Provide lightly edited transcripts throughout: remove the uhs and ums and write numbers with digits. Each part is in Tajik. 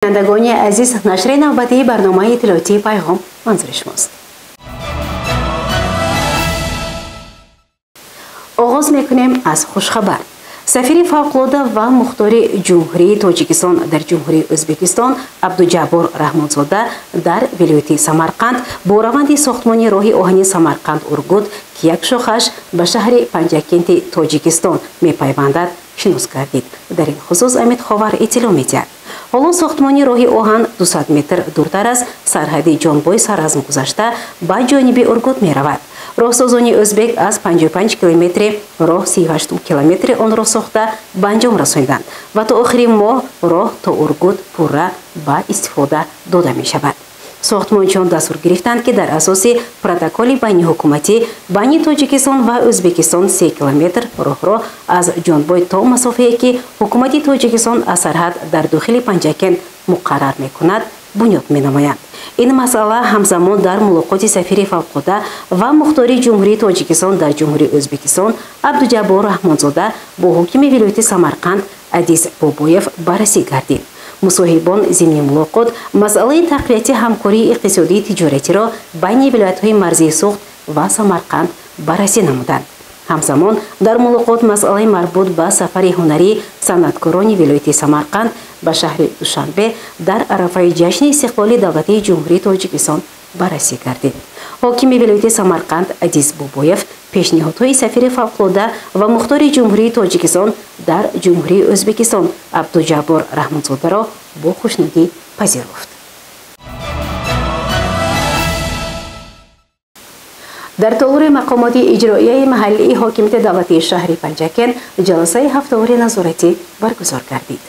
Бинандагони азиз, нашри навбатии барномаи иттилоотии «Пайғом» манзури шумост. Оғоз мекунем аз хушхабар. Сафири фавқулода ва мухтори Ҷумҳурии Тоҷикистон дар Ҷумҳурии Ӯзбекистон Абдуҷаббор Раҳмонзода дар вилояти Самарқанд бо раванди сохтмони роҳи оҳани Самарқанд Ургут, ки як шохаш ба шаҳри Панҷакенти Тоҷикистон мепайвандад, шинос гардид. Дар ин хусус Амид Ховар иттилоъ медиҳад. Ҳоло сохтмони роҳи оҳан 200 метр дуртар аз сарҳади Ҷонбой Саразм гузашта, ба ҷониби Ургут меравад. Роҳсозони ӯзбек аз 55 километри роҳ 38 километри онро сохта ба анҷом расониданд ва то охири моҳ роҳ то Ургут пурра ба истифода дода мешавад. Сохтмончиён дастур гирифтанд, ки дар асоси протоколи байниҳукуматӣ байни Тоҷикистон ва Ӯзбекистон 3 километр роҳро аз Ҷонбой то масофае, ки ҳукумати Тоҷикистон аз сарҳад дар дохили Панҷакент муқаррар мекунад, бунёд менамоянд. Ин масъала ҳамзамон дар мулоқоти сафири фавқулода ва мухтори Ҷумҳурии Тоҷикистон дар Ҷумҳурии Ӯзбекистон Абдуҷаббор Раҳмонзода бо ҳокими вилояти Самарқанд Адис Бобоев баррасӣ гардид. Мусоҳибон зимни мулоқот масъалаи тақвияти ҳамкории иқтисодии тиҷоратиро байни вилоятҳои марзии Суғд ва Самарқанд баррасӣ намуданд. Ҳамзамон дар мулоқот масъалаи марбут ба сафари ҳунарии санъаткорони вилояти Самарқанд ба шаҳри Душанбе дар арафаи ҷашни истиқлоли давлатии Ҷумҳурии Тоҷикистон баррасӣ гардид. Ҳокими вилояти Самарқанд Адиз Бобоев пешниҳодҳои сафири фавқулода ва мухтори Ҷумҳурии Тоҷикистон дар Ҷумҳурии Ӯзбекистон Абдуҷаббор Раҳмонзодаро бо хушнудӣ пазируфт. Дар толори мақомоти иҷроияи маҳаллии ҳокимияти давлатии шаҳри Панҷакент ҷаласаи ҳафтавори назоратӣ баргузор гардид.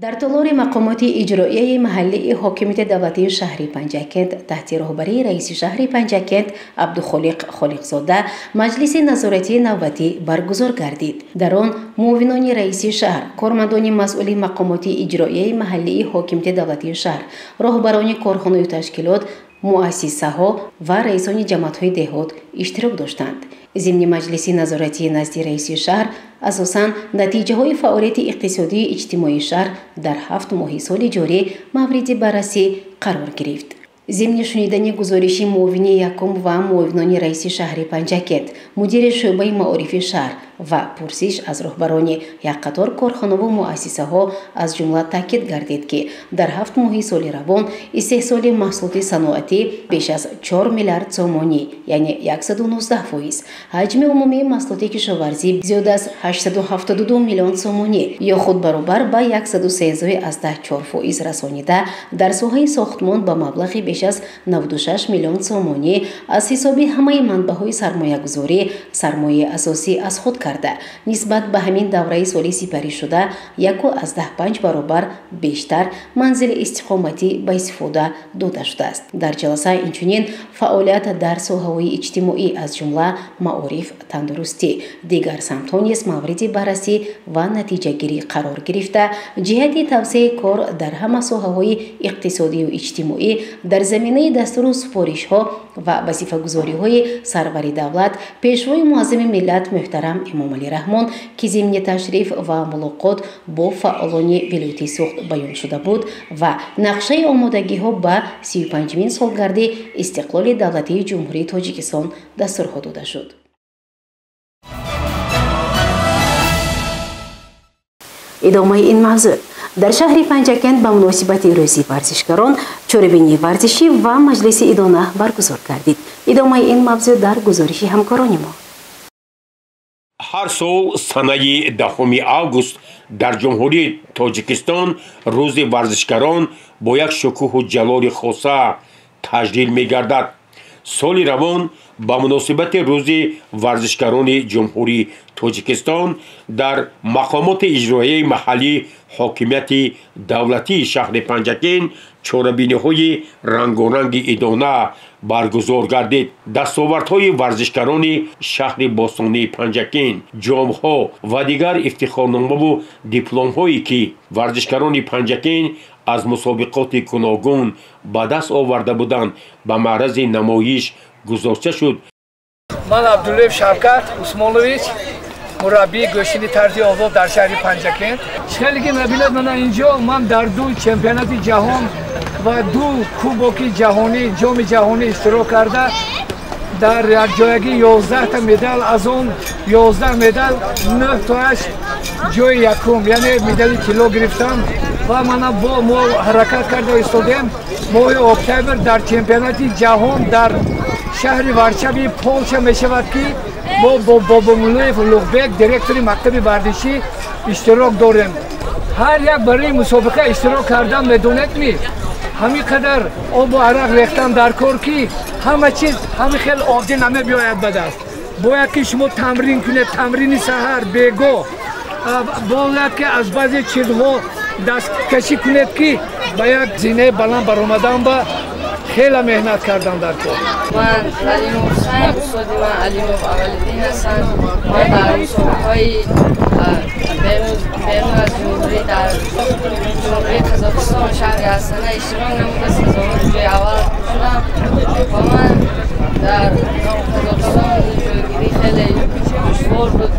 Дар толори мақомоти иҷроияи маҳаллии ҳокимияти давлатии шаҳри Панҷакент таҳти роҳбарии раиси шаҳри Панҷакент Абдухолиқ Холиқзода маҷлиси назоратии навбатӣ баргузор гардид. Дар он муовинони раиси шаҳр, кормандони масъули мақомоти иҷроияи маҳаллии ҳокимияти давлатии шаҳр, роҳбарони корхонаю ташкилот, муассисаҳо ва раисони ҷамоатҳои деҳот иштирок доштанд. Зимни маҷлиси назоратии назди раиси шаҳр асосан натиҷаҳои фаъолияти иқтисодию иҷтимоии шаҳр дар 7 моҳи соли ҷорӣ мавриди баррасӣ қарор гирифт. Зимни шунидани гузориши муовини якум ва муовинони раиси шаҳри Панҷакент, мудири шӯъбаи маорифи шаҳр ва пурсиш аз роҳбарони як қатор корхонаву муассисаҳо, аз ҷумла таъкид гардид, ки дар 7 моҳи соли равон истеҳсоли маҳсулоти саноатӣ беш аз 4 миллиард сомонӣ, яъне 119%, ҳаҷми умумии маҳсулоти кишоварзӣ зиёд аз 872 миллион сомонӣ ё худ баробар ба 113,4% расонида, дар соҳаи сохтмон ба маблағи беш аз 96 миллион сомонӣ аз ҳисоби ҳамаи манбаъҳои сармоягузорӣ сармояи асосӣ аз худ карда, нисбат ба ҳамин давраи соли сипаришуда 1,5 баробар бештар манзили истиқоматӣ ба истифода дода шудааст. Дар ҷаласа инчунин фаъолият дар соҳаҳои иҷтимоӣ, аз ҷумла маориф, тандурустӣ, дигар самтҳо низ мавриди баррасӣ ва натиҷагирӣ қарор гирифта, ҷиҳати тавсеаи кор дар ҳама соҳаҳои иқтисодию иҷтимоӣ дар заминаи дастуру супоришҳо ва вазифагузориҳои сарвари давлат, пешвои муаззами миллат муҳтарам Эмомалӣ Раҳмон, ки зимни ташриф ва мулоқот бо фаъолони вилояти Суғд баён шуда буд, ва нақшаи омодагиҳо ба 35-мин солгарди истиқлоли давлатии Ҷумҳурии Тоҷикистон дастурҳо дода шуд. Идомаи ин мавзӯъ. Дар шаҳри Панҷакент ба муносибати рӯзи варзишгарон чорабинии варзишӣ ва маҷлиси идона баргузор гардид. Идомаи ин мавзӯъ дар гузориши ҳамкорони мо. Ҳар сол санаи 10 август дар Ҷумҳурии Тоҷикистон рӯзи варзишгарон бо як шукӯҳу ҷалоли хоса таҷлил мегардад. Соли равон ба муносибати рӯзи варзишгарони Ҷумҳурии Тоҷикистон дар мақомоти иҷроияи маҳаллии ҳокимияти давлатии шаҳри Панҷакент чорабиниҳои рангоранги идона баргузор гардид. Дастовардҳои варзишгарони шаҳри бостонии Панҷакент, ҷомҳо ва дигар ифтихорномаву дипломҳое, ки варзишгарони Панҷакент аз мусобиқоти гуногун ба даст оварда буданд, ба маърази намоиш гузошта шуд. Ман Абдуллоев Шавкат Усмонович, Мураббии гӯштини тарзи озод дар шаҳри Панҷакент. Хеле ки мебинед, мана инҷо ман дар ду чемпионати ҷаҳон ва ду кубоки ҷаҳонӣ, ҷоми ҷаҳонӣ иштирок карда, дар якҷоягӣ 11 та медал, аз он 11 медал 9 тоаш ҷои якум, яъне медали тилло гирифтам ва мана бо мо ҳаракат карда истодем. Моҳи октябр дар чемпионати ҷаҳон дар шаҳри Варшави Полша мешавад, ки мо бо Бобомуллоев Улуғбек, директори мактаби варзишӣ, иштирок дорем. Ҳар як барои мусобиқа иштирок кардан, медонед ми, ҳамин қадар обу арақ рехтан дар кор, ки ҳама чиз ҳамин хел оддӣ намебиёяд ба даст. Бояд ки шумо тамрин кунед, тамрини саҳар, бегоҳ, бояд ки аз баъзе чизҳо дасткашӣ кунед, ки ба як зинаи баланд баромадан ба хеле меҳнат кардан дар кор. Ман Алимов Ҳусайн, устоди ман Алимов Аввалиддин ҳастанд. Ман дар мусобиқаҳои берун аз ҷумҳурӣ, дар ҷумҳурии Қазоқистон, шаҳри Астана иштирок намуда, сазовори ҷои аввал шудам ва ман дар Қазоқистон ҷойгирӣ хеле душвор буд.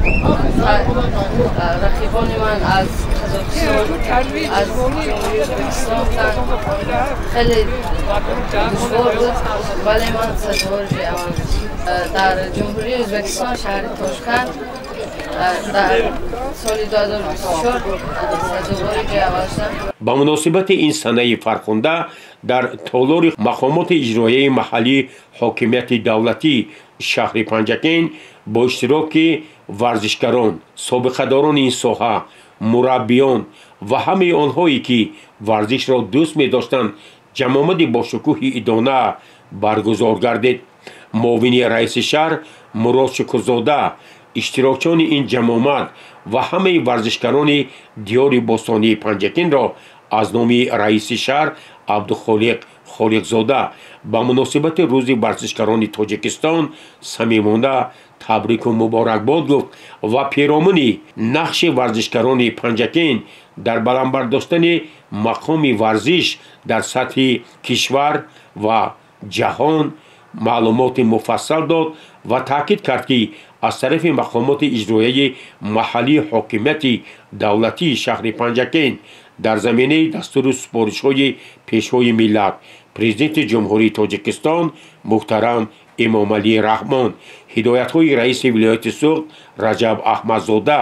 Рақибони ман аз Қазоқистон, аз ҷумҳурии Ӯзбекистон буданд. Хеле душвор буд, вале ман сазовори ҷои аввал шудам. Дар ҷумҳурии Ӯзбекистон, шаҳри Тошканд, дар соли 2024 сазовори ҷои аввал шудам. Ба муносибати ин санаи фархунда дар толори мақомоти иҷроияи маҳаллии ҳокимияти давлатии шаҳри Панҷакент бо иштироки варзишгарон, собиқадорони ин соҳа, мураббиён ва ҳамаи онҳое ки варзишро дӯст медоштанд, ҷамъомади бошукӯҳи идона баргузор гардид. Муовини раиси шаҳр Мурод Шукурзода иштирокчиёни ин ҷамъомад ва ҳамаи варзишгарони диёри бостонии Панҷакентро аз номи раиси шаҳр Абдухолиқ Холиқзода ба муносибати рӯзи варзишгарони Тоҷикистон самимона табрику муборакбод гуфт ва перомуни нақши варзишгарони Панҷакент дар баланд бардоштани мақоми варзиш дар сатҳи кишвар ва ҷаҳон маълумоти муфассал дод ва таъкид кард, ки аз тарафи мақомоти иҷроияи маҳаллии ҳокимияти давлатии шаҳри Панҷакент дар заминаи дастуру супоришҳои Пешвои миллат, Президенти Ҷумҳурии Тоҷикистон муҳтарам Эмомалӣ Раҳмон, ҳидоятҳои раиси вилояти Суғд Раҷаб Аҳмадзода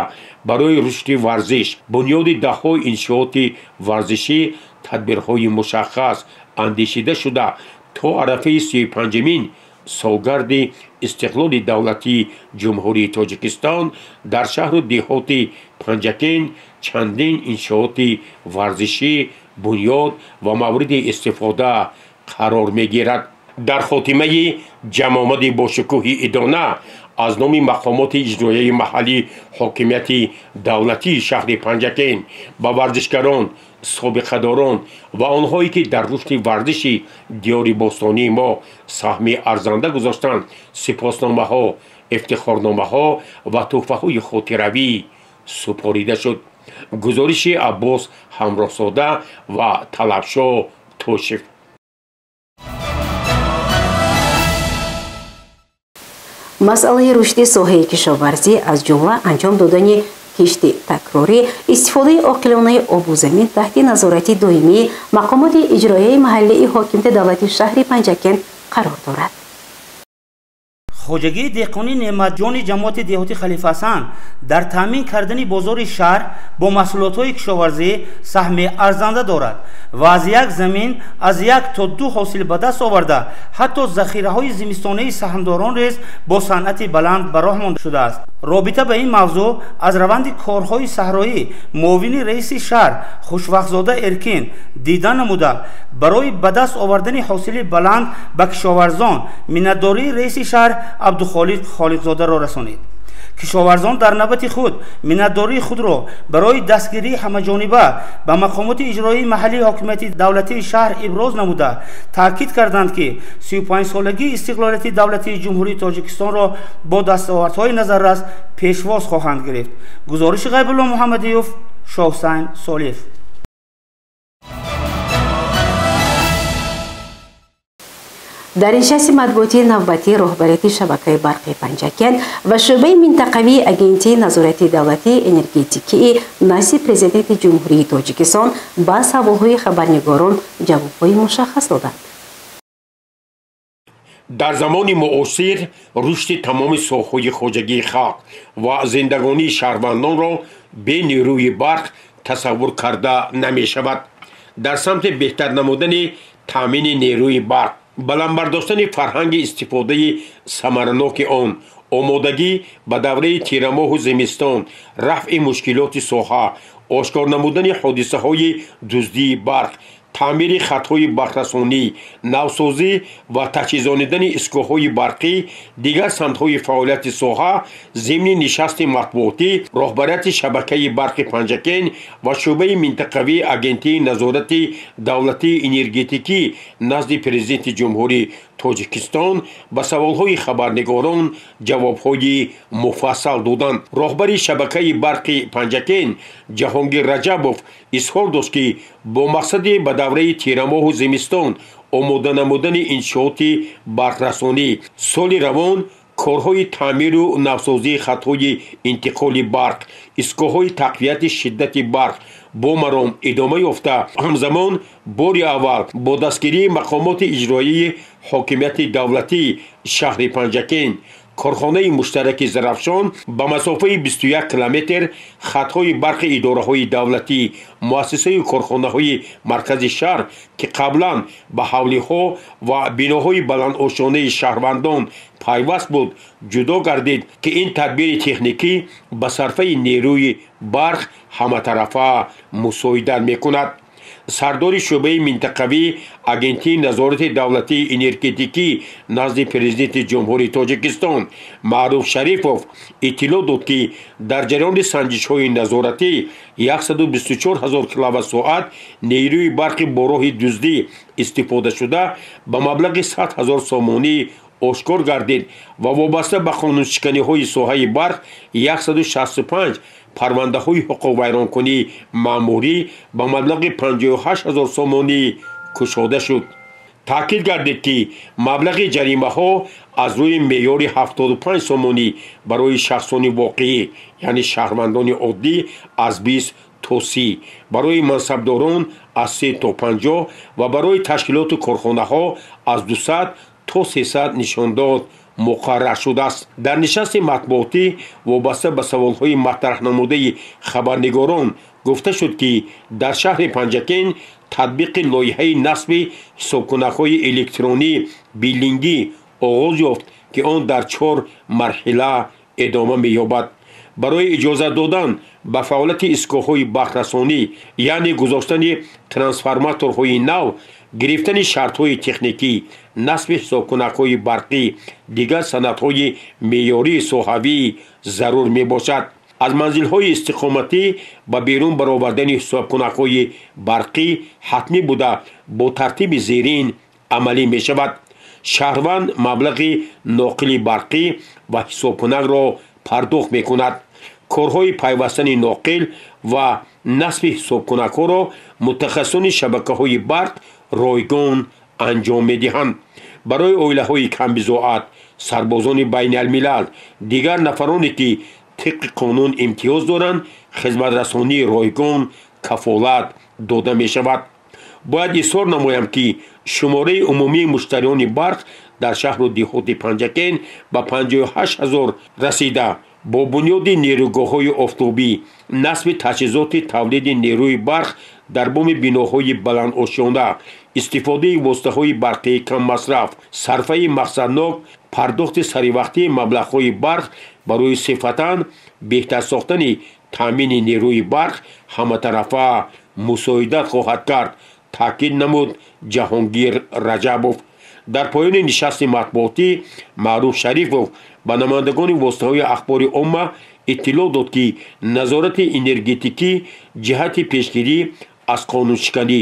барои рушди варзиш, бунёди даҳҳо иншооти варзишӣ тадбирҳои мушаххас андешида шуда, то арафаи 35-мин солгарди истиқлоли давлатии Ҷумҳурии Тоҷикистон дар шаҳру деҳоти Панҷакент чандин иншооти варзишӣ бунёд ва мавриди истифода қарор мегирад. Дар хотимаи ҷамъомади бошукӯҳи идона аз номи мақомоти иҷроияи маҳаллии ҳокимияти давлатии шаҳри Панҷакент ба варзишгарон, собиқадорон ва онҳое ки дар рушди варзиши диёри бостонии мо саҳми арзанда гузоштанд, сипосномаҳо, ифтихорномаҳо ва тӯҳфаҳои хотиравӣ супорида шуд. Гузориши Аббос Ҳамроҳзода ва Талабшо Тошев. Масъалаи рушди соҳаи кишоварзӣ, аз ҷумла анҷом додани кишти такрорӣ, истифодаи оқилонаи обу замин таҳти назорати доимии мақомоти иҷроияи маҳаллии ҳокимияти давлати шаҳри Панҷакент қарор дорад. Хоҷагии деҳқонии Неъматҷони ҷамоати деҳоти Халифаҳасан дар таъмин кардани бозори шаҳр бо маҳсулотҳои кишоварзӣ саҳми арзанда дорад ва аз як замин аз як то ду ҳосил ба даст оварда, ҳатто захираҳои зимистонаи саҳмдорон низ бо санъати баланд ба роҳ монда шудааст. Робита ба ин мавзӯъ аз раванди корҳои саҳроӣ муовини раиси шаҳр Хушвақтзода Эркин дида намуда, барои ба даст овардани ҳосили баланд ба кишоварзон миннатдории раиси шаҳр Абдухолиқ Холиқзодаро расонид. Кишоварзон дар навбати худ миннатдории худро барои дастгирии ҳамаҷониба ба мақомоти иҷроии маҳаллии ҳокимияти давлатии шаҳр иброз намуда, таъкид карданд, ки 35-солагии истиқлолияти давлатии Ҷумҳурии Тоҷикистонро бо дастовардҳои назаррас пешвоз хоҳанд гирифт. Гузориши Ғайбулло Муҳаммадиёв, Шоҳусайн Солиев. Дар нишасти матбуотии навбатии роҳбарияти шабакаи барқи Панҷакент ва шӯъбаи минтақавии Агентии назорати давлатии энергетикии назди Президенти Ҷумҳурии Тоҷикистон ба саволҳои хабарнигорон ҷавобҳои мушаххас доданд. Дар замони муосир рушди тамоми соҳаҳои хоҷагии халқ ва зиндагонии шаҳрвандонро бе нерӯи барқ тасаввур карда намешавад. Дар самти беҳтар намудани таъмини нерӯи барқ, баланд бардоштани фарҳанги истифодаи самараноки он, омодагӣ ба давраи тирамоҳу зимистон, рафъи мушкилоти соҳа, ошкор намудани ҳодисаҳои дуздии барқ, таъмири хатҳои барқрасонӣ, навсозӣ ва таҷҳизонидани истгоҳҳои барқӣ, дигар самтҳои фаъолияти соҳа, зимни нишасти матбуотӣ роҳбарияти шабакаи барқи Панҷакент ва шӯъбаи минтақавии Агентии назорати давлатии энергетикӣ назди Президенти Ҷумҳурии Тоҷикистон ба саволҳои хабарнигорон ҷавобҳои муфассал доданд. Роҳбари шабакаи барқи Панҷакент Ҷаҳонгир Раҷабов изҳор дошт, ки бо мақсади ба давраи тирамоҳу зимистон омода намудани иншооти барқрасонӣ соли равон корҳои таъмиру навсозии хатҳои интиқоли барқ, истгоҳҳои тақвияти шиддати барқ бо маром идома ёфта, ҳамзамон бори аввал бо дастгирии мақомоти иҷроии ҳокимияти давлатии шаҳри Панҷакент корхонаи муштараки Зарафшон ба масофаи 21 километр хатҳои барқи идораҳои давлатӣ, муассисаю корхонаҳои маркази шаҳр, ки қаблан ба ҳавлиҳо ва биноҳои баландошёнаи шаҳрвандон пайваст буд, ҷудо гардид, ки ин тадбири техникӣ ба сарфаи нерӯи барқ ҳаматарафа мусоидат мекунад. Сардори шӯъбаи минтақавии Агентии назорати давлатии энергетикӣ назди Президенти Ҷумҳурии Тоҷикистон Маъруф Шарифов иттилоъ дод, ки дар ҷараёни санҷишҳои назоратӣ 124 ҳазор киловатт-соат нерӯи барқи бо роҳи дуздӣ истифодашуда ба маблағи 100 ҳазор сомонӣ ошкор гардид ва вобаста ба қонуншиканиҳои соҳаи барқ 165 парвандаҳои ҳуқуқвайронкунии маъмурӣ ба маблағи 58 ҳазор сомонӣ кушода шуд. Таъкид гардид, ки маблағи ҷаримаҳо аз рӯи меъёри 75 сомонӣ барои шахсони воқеӣ, яъне шаҳрвандони оддӣ, аз 20 то 30, барои мансабдорон аз 3 то 50 ва барои ташкилоту корхонаҳо аз 200 то 300 нишондод муқаррар шудааст. Дар нишасти матбуотӣ вобаста ба саволҳои матраҳнамудаи хабарнигорон гуфта шуд, ки дар шаҳри Панҷакент татбиқи лоиҳаи насби ҳисобкунакҳои электронӣ биллингӣ оғоз ёфт, ки он дар 4 марҳила идома меёбад. Барои иҷозат додан ба фаъолияти истгоҳҳои барқрасонӣ, яъне гузоштани трансформаторҳои нав, гирифтани шартҳои техникӣ, насби ҳисобкунакҳои барқӣ, дигар санадҳои меъёрии соҳавӣ зарур мебошад. Аз манзилҳои истиқоматӣ ба берун баровардани ҳисобкунакҳои барқӣ ҳатмӣ буда, бо тартиби зерин амалӣ мешавад. Шаҳрванд маблағи ноқили барқӣ ва ҳисобкунакро пардохт мекунад. Корҳои пайвастани ноқил ва насби ҳисобкунакҳоро мутахассисони шабакаҳои барқ ройгон анҷом медиҳанд. Барои оилаҳои камбизоат, сарбозони байналмилал, дигар нафароне ки тибқи қонун имтиёз доранд, хизматрасонии ройгон кафолат дода мешавад. Бояд изҳор намоям, ки шумораи умумии муштариёни барқ дар шаҳру деҳоти Панҷакент ба 58 ҳазор расида, бо бунёди нерӯгоҳҳои офтобӣ, насби таҷҳизоти тавлиди нерӯи барқ дар боми биноҳои баландошёна, истифодаи воситаҳои барқии каммасраф, сарфаи мақсаднок, пардохти саривақтии маблағҳои барқ барои сифатан беҳтар сохтани таъмини нерӯи барқ ҳаматарафа мусоидат хоҳад кард, таъкид намуд Ҷаҳонгир Раҷабов. Дар поёни нишасти матбуотӣ Маъруф Шарифов ба намояндагони воситаҳои ахбори омма иттилоъ дод, ки назорати энергетикӣ ҷиҳати пешгирӣ аз қонуншиканӣ,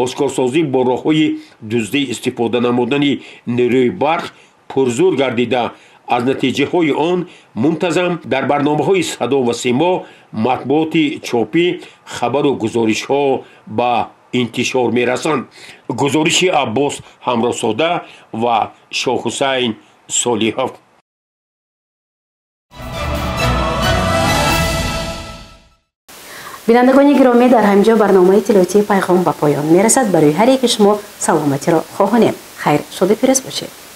ошкорсозӣ бо роҳҳои дуздӣ истифода намудани нерӯи барқ пурзур гардида, аз натиҷаҳои он мунтазам дар барномаҳои садо ва симо, матбуоти чопӣ хабару гузоришҳо ба интишор мерасанд. Гузориши Аббос Ҳамроҳзода ва Шоҳҳусайн Солиҳов. Бинандагони гиромӣ, дар ҳаминҷо барномаи иттилоотии Пайғом ба поён мерасад. Барои ҳар яки шумо саломатиро хоҳонем. Хайр, шоду пирӯз бошед.